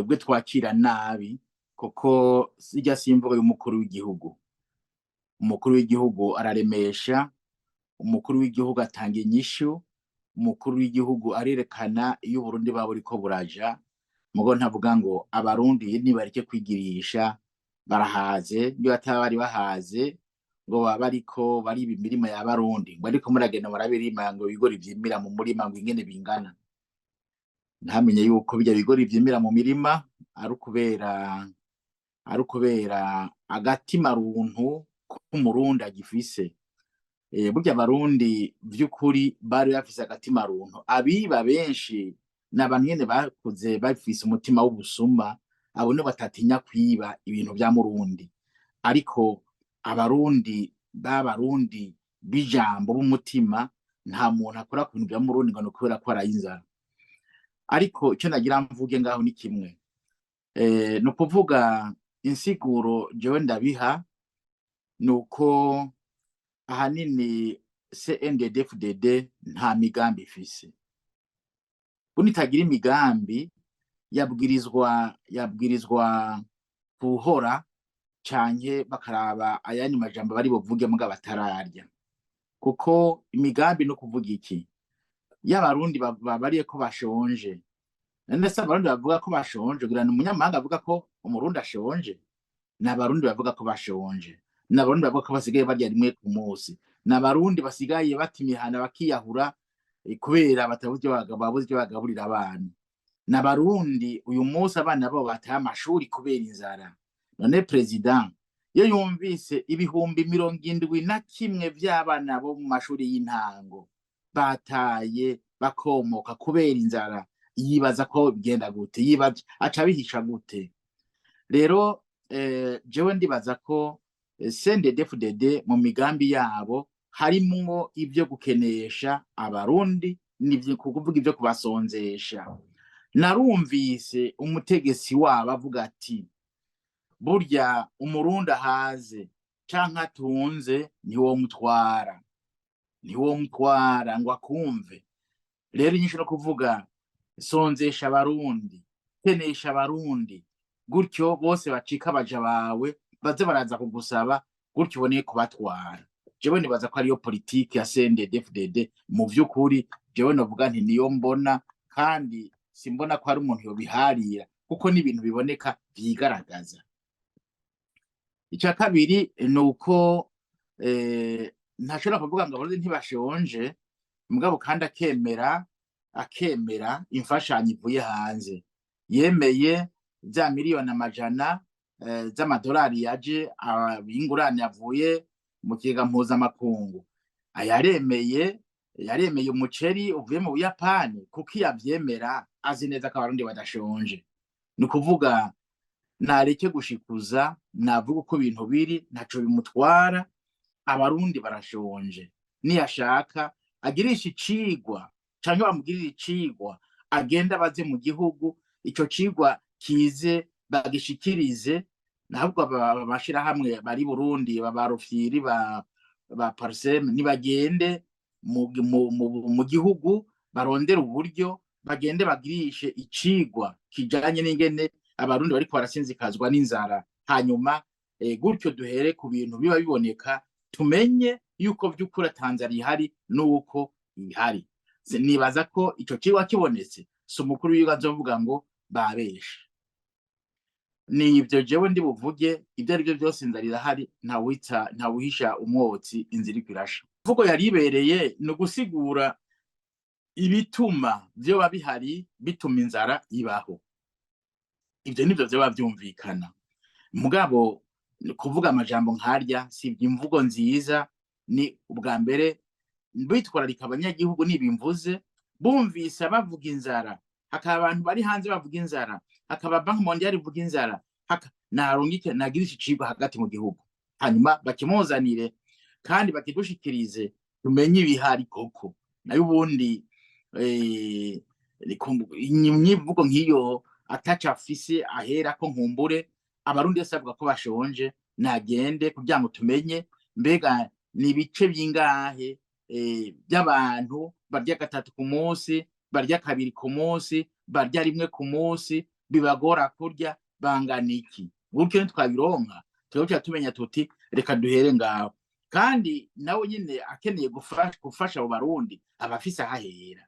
Twebwe twakira nabi, kuko sirya si imvugo y'umukuru w'igihugu. Umukuru w'igihugu araremesha, umukuru w'igihugu atanga inyishu, umukuru w'igihugu arerekana iyo Uburundi baba buriko buraja. Mugo ntavuga ngo Abarundi nibareke kwigirisha, barahaze. Niyo bataba bari bahaze, ngo baba bariko bariba imirima y'Abarundi, ngo ariko muragenda murabirima, ngo ibigori vyimira mu murima, ngo ingene bingana. Ntamenye yuko birya bigori vyimira mu mirima ari ukubera agatima runtu k'Umurundi agifise. Burya Abarundi vy'ukuri bari bafise agatima runtu. Abiba benshi ni abantu nyene bakuze bafise umutima w'ubusuma, abo nibo batatinya kwiba ibintu vya Murundi. Ariko Abarundi b'Abarundi b'ijambo, b'umutima, nta muntu akora ku bintu vya Murundi ngo ni ukubera ko araye inzara. Ariko ico nagira mvuge ngaho ni kimwe, ni ukuvuga insiguro jewe ndabiha ni uko ahanini CNDD-FDD nta migambi ifise. Buno itagira imigambi, yabwirizwa guhora canke bakaraba ayandi majambo bari buvuge mugabo batararya. Kuko imigambi no kuvuga iki? Iyo Abarundi babariye ko bashonje, none se Abarundi bavuga ko bashonje kugira ni umunyamahanga avuga ko Umurundi ashonje? Ni Abarundi bavuga ko bashonje, ni Abarundi bavuga ko basigaye barya rimwe ku munsi, ni Abarundi basigaye bata imihana bakiyahura kubera batabuze ivyo babuze ivyo bagaburira abana, ni Abarundi uyu munsi abana babo bataye amashuri kubera inzara. None perezida iyo yumvise 71,000 vy'abana bo mu mashuri y'intango bataye, bakomoka kubera inzara, yibaza ko bigenda gute? Yibaza aca abihisha gute? Rero jewe ndibaza ko CNDD-FDD mu migambi yabo harimwo ivyo gukenesha Abarundi, n'ivyo kuvuga ivyo kubasonzesha. Narumvise umutegetsi wabo avuga ati: "Burya Umurundi ahaze canke atunze ntiwomutwara, ntiwomutwara ngo akumve." Rero inyishu no kuvuga sonzesha Abarundi, kenesha Abarundi, gutyo bose bacika abaja bawe, baze baraza kugusaba, gutyo uboneye kubatwara. Jewe nibaza ko ariyo politiki ya CNDD-FDD. Mu vy'ukuri jewe novuga nti niyo mbona, kandi simbona ko hari umuntu yobiharira, kuko n'ibintu biboneka vyigaragaza. Ica kabiri ni uko ntashobora kuvuga ngo Abarundi ntibashonje, mugabo kandi akemera imfashanyo ivuye hanze. Yemeye za miliyoni amajana z'amadolari yaje ingurane yavuye mu kigega mpuzamakungu, ayaremeye, yaremeye umuceri uvuye mu Buyapani. Kuko iyo avyemera azi neza ko Abarundi badashonje. Ni ukuvuga nareke gushikuza, navuga uko ibintu biri, ntaco bimutwara. Abarundi barashonje. Niyashaka agirisha icigwa canke bamugirire icigwa, agende abaze mu gihugu, ico cigwa kize bagishikirize. Ntabwo amashirahamwe bari Burundi, ba Rufyiri, ba Parsem, nibagende mu gihugu, barondere uburyo, bagende bagirishe icigwa kijanye n'ingene Abarundi bariko barasinzikazwa n'inzara. Hanyuma gutyo duhere ku bintu biba biboneka, tumenye yuko vy'ukuri ata nzara ihari n'uko ihari. Nibaza ko ico cigwa kibonetse, si umukuru wiwe azovuga ngo babeshe. Ni ivyo jewe ndi buvuge. Ibyo ari byo byose, inzara irahari, ntawita ntawuhisha umwotsi inzira iriko irasha. Imvugo yari ibereye ni ugusigura ibituma vyoba bihari bituma inzara ibaho. Ivyo nivyo vyoba vyumvikana. Mugabo kuvuga amajambo nkarya si imvugo nziza. Ni ubwa mbere bitwararika abanyagihugu nibimvuze, bumvise bavuga inzara, hakaba abantu bari hanze bavuga inzara, hakaba Banque mondiale ivuga inzara, narungike nagirisha icigwa hagati mu gihugu, hanyuma bakimuzanire kandi bakidushikirize, tumenye ibihari koko. Nayo ubundi imyivugo nk'iyo ataca afise ahera ko nkumbure Abarundi bose bavuga ko bashonje, nagende kugira ngo tumenye mbega ni ibice bingahe by'abantu barya gatatu ku munsi, barya kabiri ku munsi, barya rimwe ku munsi. Bibagora kurya bangana iki? Gutyo ntitwabironka, twebwe tumenya tuti: "Reka duhere ngaho." Kandi nawe nyine akeneye gufasha abo Barundi, aba afise ahahera.